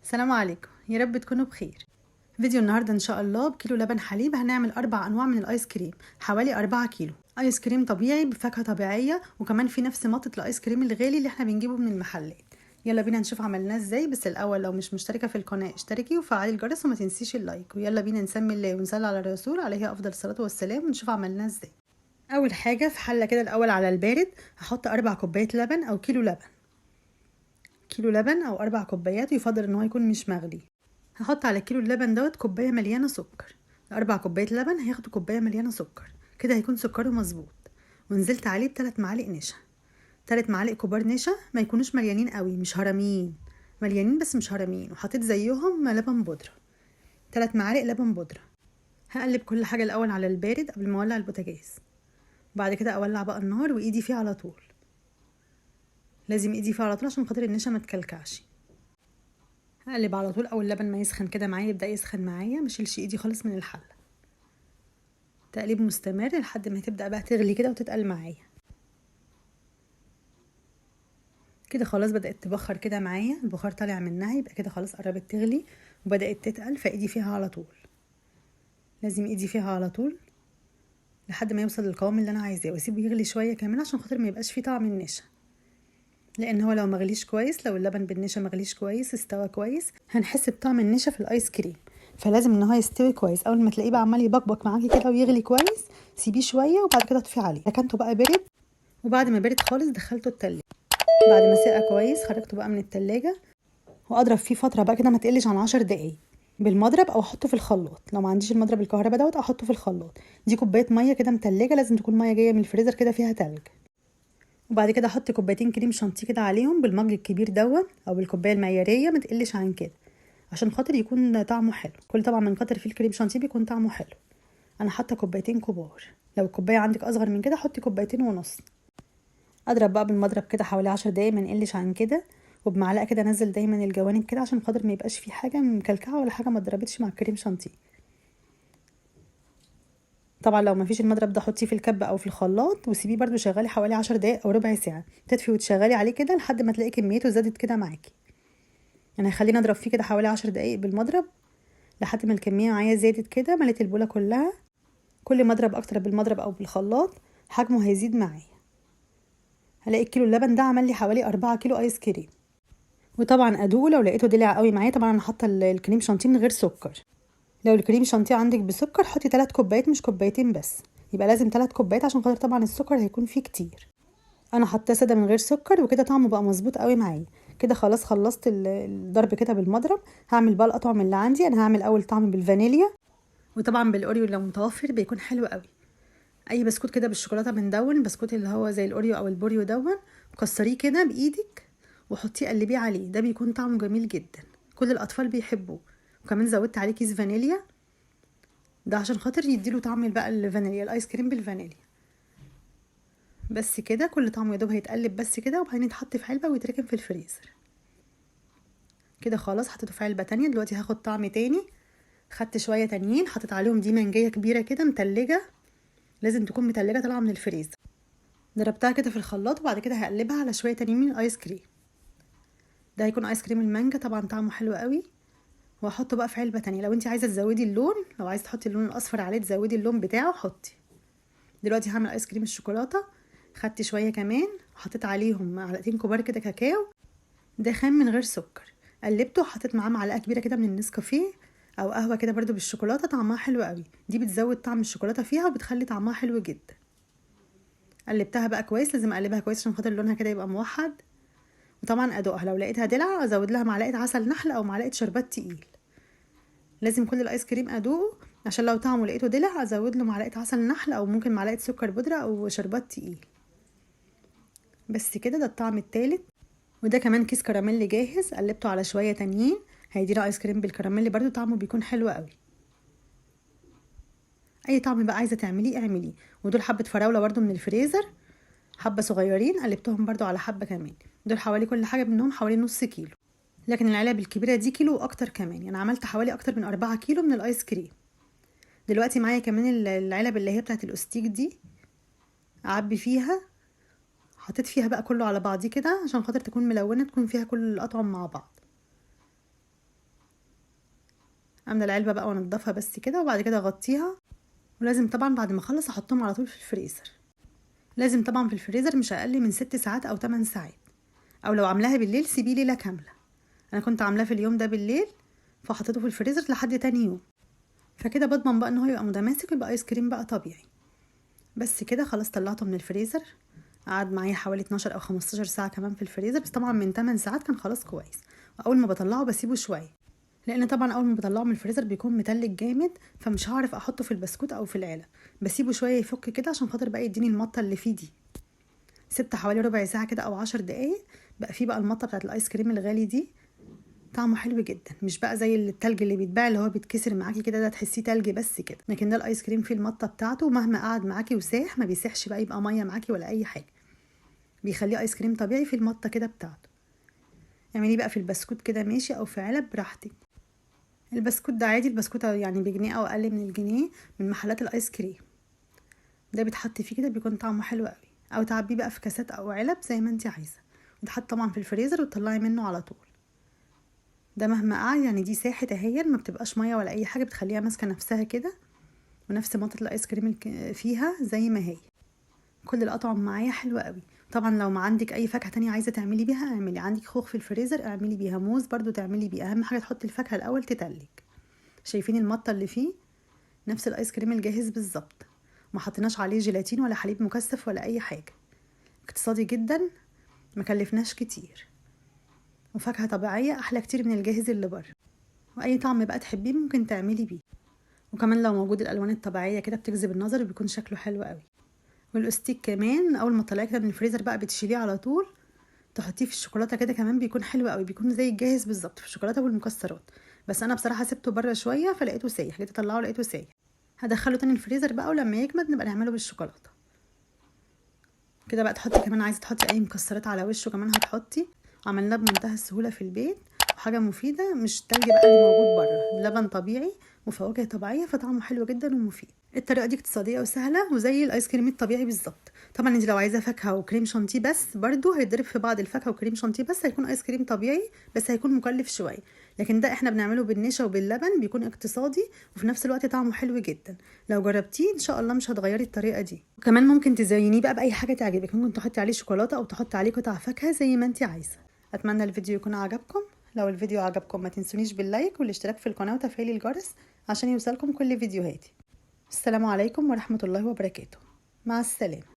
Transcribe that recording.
السلام عليكم، يا رب تكونوا بخير. فيديو النهارده ان شاء الله بكيلو لبن حليب هنعمل 4 انواع من الايس كريم، حوالي 4 كيلو ايس كريم طبيعي بفاكهة طبيعية، وكمان في نفس مطه الايس كريم الغالي اللي احنا بنجيبه من المحلات. يلا بينا نشوف عملناه ازاي. بس الاول لو مش مشتركة في القناة اشتركي وفعلي الجرس وما تنسيش ال like، ويلا بينا نسمي الله ونصلي على الرسول عليه افضل الصلاة والسلام ونشوف عملناه ازاي. اول حاجة في حله كده الاول على البارد هحط 4 كوبايات لبن او كيلو لبن، كيلو لبن او 4 كوبايات، ويفضل ان هو يكون مش مغلي. هحط على كيلو اللبن دوت كوباية مليانة سكر، 4 كوبايات لبن هياخدوا كوباية مليانة سكر، كده هيكون سكره مظبوط. ونزلت عليه ب3 معالق نشا، 3 معالق كبار نشا، ما يكونوش مليانين قوي، مش هرميين، مليانين بس مش هرميين. وحطيت زيهم لبن بودره، 3 معالق لبن بودره. هقلب كل حاجة الاول على البارد قبل ما اولع البوتاجاز، بعد كده اولع بقى النار وايدي فيه على طول، لازم ايدي فيه على طول عشان خاطر النشا ما تكلكعش. هقلب على طول اول لبن ما يسخن كده معايا، يبدا يسخن معايا، ما اشيلش ايدي خالص من الحلة، تقليب مستمر لحد ما تبدا بقى تغلي كده وتتقل معايا. كده خلاص بدات تبخر كده معايا، البخار طالع منها، يبقى كده خلاص قربت تغلي وبدات تتقل، فايدي فيها على طول، لازم ايدي فيها على طول لحد ما يوصل للقوام اللي انا عايزاه، واسيبه يغلي شوية كمان عشان خاطر ما يبقاش فيه طعم النشا، لان هو لو مغليش كويس، لو اللبن بالنشا مغليش كويس استوى كويس، هنحس بطعم النشا في الايس كريم، فلازم ان هو يستوي كويس. اول ما تلاقيه بقى عمال يبقبق معاكي كده ويغلي كويس سيبيه شوية وبعد كده اطفي عليه. ركنته بقى برد، وبعد ما برد خالص دخلته التلاجة، بعد ما سقى كويس خرجته بقى من التلاجة، واضرب فيه فترة بقى كده ما تقلش عن 10 دقايق بالمضرب او احطه في الخلاط. لو ما عنديش المضرب الكهرباء دوت احطه في الخلاط. دي كوباية مية كده متلجه، لازم تكون مية جاية من الفريزر كده فيها تلج. وبعد كده احط كوبايتين كريم شانتيه كده عليهم بالمج الكبير دوت او بالكوبايه المعياريه، ما تقلش عن كده عشان خاطر يكون طعمه حلو. كل طبعا من كتر فيه الكريم شانتيه بيكون طعمه حلو. انا حاطه كوبايتين كبار، لو الكوباية عندك اصغر من كده حطي 2.5 كوباية. اضرب بقى بالمضرب كده حوالي 10 دقايق ما نقلش عن كده، وبمعلقه كده انزل دايما الجوانب كده عشان خاطر ما يبقاش في حاجة مكلكعه ولا حاجة ما اتضربتش مع الكريم شانتيه. طبعا لو ما فيش المضرب ده حطيه في الكب او في الخلاط وسيبيه برده شغالي حوالي 10 دقايق او ربع ساعة، تدفي وتشغلي عليه كده لحد ما تلاقي كميته زادت كده معاكي. انا هخليني اضرب فيه كده حوالي 10 دقايق بالمضرب لحد ما الكمية معايا زادت كده، مليت البوله كلها. كل ما اضرب اكتر بالمضرب او بالخلاط حجمه هيزيد معايا. هلاقي الكيلو اللبن ده عمل لي حوالي 4 كيلو ايس كريم. وطبعا ادوقه لو لقيته دلع قوي معايا. طبعا انا حاطه الكريم شانتيه من غير سكر، لو الكريم شانتيه عندك بسكر حطي 3 كوبايات مش كوبايتين بس، يبقى لازم 3 كوبايات عشان خاطر طبعا السكر هيكون فيه كتير. انا حاطاه ساده من غير سكر وكده طعمه بقى مظبوط قوي معايا. كده خلاص خلصت الضرب كده بالمضرب. هعمل بقى الاطعم اللي عندي. انا هعمل اول طعم بالفانيليا، وطبعا بالاوريو لو متوفر بيكون حلو قوي. اي بسكوت كده بالشوكولاته من دون، بسكوت اللي هو زي الاوريو او البوريو دون، كسريه كده بايدك وحطيه قلبية عليه، ده بيكون طعمه جميل جدا، كل الاطفال بيحبوه. وكمان زودت عليه كيس فانيليا، ده عشان خاطر يديله طعم بقى الفانيليا، الايس كريم بالفانيليا. بس كده كل طعمه يا دوب هيتقلب بس كده، وبعدين يتحط في علبة ويتركن في الفريزر. كده خلاص حطيته في علبة تانية. دلوقتي هاخد طعم تاني، خدت شوية تانيين حطيت عليهم دي مانجيه كبيرة كده متلجه، لازم تكون متلجه طالعه من الفريزر. ضربتها كده في الخلاط، وبعد كده هقلبها على شوية تانيين من الايس كريم. ده هيكون ايس كريم المانجا، طبعا طعمه حلو قوي. وهحطه بقى في علبة تانية. لو انت عايزه تزودي اللون، لو عايزه تحطي اللون الاصفر عليه تزودي اللون بتاعه حطي. دلوقتي هعمل ايس كريم الشوكولاتة. خدت شوية كمان وحطيت عليهم معلقتين كبار كده كاكاو، ده خام من غير سكر، قلبته وحطيت معاه معلقه كبيرة كده من النسكافيه او قهوة كده برده بالشوكولاته، طعمها حلو قوي. دي بتزود طعم الشوكولاتة فيها وبتخلي طعمها حلو جدا. قلبتها بقى كويس، لازم اقلبها كويس عشان خاطر لونها كده يبقى موحد. وطبعا ادوقها، لو لقيتها دلع ازود لها معلقه عسل نحل او معلقه شربات تقيل. لازم كل الايس كريم ادوقه عشان لو طعمه لقيته دلع ازود له معلقه عسل نحل او ممكن معلقه سكر بودره او شربات تقيل. بس كده، ده الطعم التالت. وده كمان كيس كراميل جاهز، قلبته على شوية تانيين، هيدينا ايس كريم بالكراميل برده طعمه بيكون حلو قوي. اي طعم بقى عايزه تعمليه اعمليه. ودول حبه فراوله برده من الفريزر، حبه صغيرين قلبتهم برده على حبه كمان. دول حوالي كل حاجة منهم حوالي نص كيلو، لكن العلب الكبيرة دي كيلو واكتر كمان، يعني عملت حوالي اكتر من 4 كيلو من الايس كريم. دلوقتي معايا كمان العلب اللي هي بتاعه الاستيك دي، اعبي فيها، حطيت فيها بقى كله على بعضيه كده عشان خاطر تكون ملونة، تكون فيها كل الاطعم مع بعض. املى العلبة بقى وانضفها بس كده، وبعد كده اغطيها. ولازم طبعا بعد ما اخلص احطهم على طول في الفريزر. لازم طبعا في الفريزر مش اقل من 6 ساعات او 8 ساعات، او لو عاملاها بالليل سيبيه ليلة كاملة. انا كنت عاملاه في اليوم ده بالليل فحطيته في الفريزر لحد تاني يوم، فكده بضمن بقى ان هو يبقى متماسك ويبقى ايس كريم بقى طبيعي. بس كده خلاص طلعته من الفريزر، قعد معايا حوالي 12 او 15 ساعة كمان في الفريزر، بس طبعا من 8 ساعات كان خلاص كويس. واول ما بطلعه بسيبه شوية، لان طبعا اول ما بطلعه من الفريزر بيكون متلج جامد، فمش هعرف احطه في البسكوت او في العلب. بسيبه شوية يفك كده عشان خاطر بقى يديني المطه اللي فيه دي. سبت حوالي ربع ساعة كده او 10 دقايق، بقى فيه بقى المطه بتاعت الايس كريم الغالي دي، طعمه حلو جدا، مش بقى زي التلج اللي بيتباع اللي هو بيتكسر معاكي كده، ده تحسيه تلج بس كده. لكن ده الايس كريم فيه المطه بتاعته، ومهما قعد معاكي وساح ما بيسحش بقى يبقى مية معاكي ولا اي حاجة، بيخليه ايس كريم طبيعي في المطه كده بتاعته. اعمليه بقى في البسكوت كده ماشي، او في علب براحتك. البسكوت ده عادي، البسكوت يعني بجنيه او اقل من الجنيه من محلات الايس كريم، ده بيتحط فيه كده بيكون طعمه حلو قوي، او تعبيه بقى في كاسات او علب زي ما انت عايزه، وتحط طبعا في الفريزر وتطلعي منه على طول. ده مهما قعد يعني دي ساحت اهي، ما بتبقاش مية ولا اي حاجة، بتخليها ماسكه نفسها كده، ونفس مطه الايس كريم فيها زي ما هي. كل الاطعم معايا حلوة قوي. طبعا لو ما عندك اي فاكهة تانية عايزه تعملي بيها اعملي، عندك خوخ في الفريزر اعملي بيها، موز برضو تعملي بيها، اهم حاجة تحطي الفاكهة الاول تتلج. شايفين المطه اللي فيه؟ نفس الايس كريم الجاهز بالظبط، ما حطيناش عليه جيلاتين ولا حليب مكثف ولا اي حاجة، اقتصادي جدا، ما كلفناش كتير، وفاكهة طبيعية احلى كتير من الجاهز اللي بره. واي طعم بقى تحبيه ممكن تعملي بيه، وكمان لو موجود الالوان الطبيعية كده بتجذب النظر وبيكون شكله حلو قوي. والاستيك كمان اول ما تطلعيه كده من الفريزر بقى بتشيليه على طول تحطيه في الشوكولاتة كده، كمان بيكون حلو قوي، بيكون زي الجاهز بالظبط في الشوكولاتة والمكسرات. بس انا بصراحة سبته بره شوية فلقيته سايح، جيت اطلعه لقيته سايح، هدخله تاني الفريزر بقى، ولما يجمد نبقى نعمله بالشوكولاته كده بقى. تحطي كمان، عايزه تحطي اي مكسرات على وشه كمان هتحطي. عملناه بمنتهى السهولة في البيت، وحاجه مفيدة، مش التلج بقى اللي موجود بره، لبن طبيعي وفواكه طبيعية، فطعمه حلو جدا ومفيد. الطريقة دي اقتصادية وسهلة وزي الايس كريم الطبيعي بالظبط. طبعا انت لو عايزه فاكهة وكريم شانتيه بس برده هيتضرب في بعض الفاكهة وكريم شانتيه بس، هيكون ايس كريم طبيعي بس هيكون مكلف شوية. لكن ده احنا بنعمله بالنشا وباللبن، بيكون اقتصادي وفي نفس الوقت طعمه حلو جدا. لو جربتيه ان شاء الله مش هتغيري الطريقة دي. وكمان ممكن تزينيه بقى باي حاجة تعجبك، ممكن تحطي عليه شوكولاتة او تحطي عليه قطع فاكهة زي ما انت عايزه. اتمنى الفيديو يكون عجبكم. لو الفيديو عجبكم ما تنسونيش بال like والاشتراك في القناة وتفعيل الجرس عشان يوصلكم كل فيديوهاتي. السلام عليكم ورحمة الله وبركاته. مع السلامة.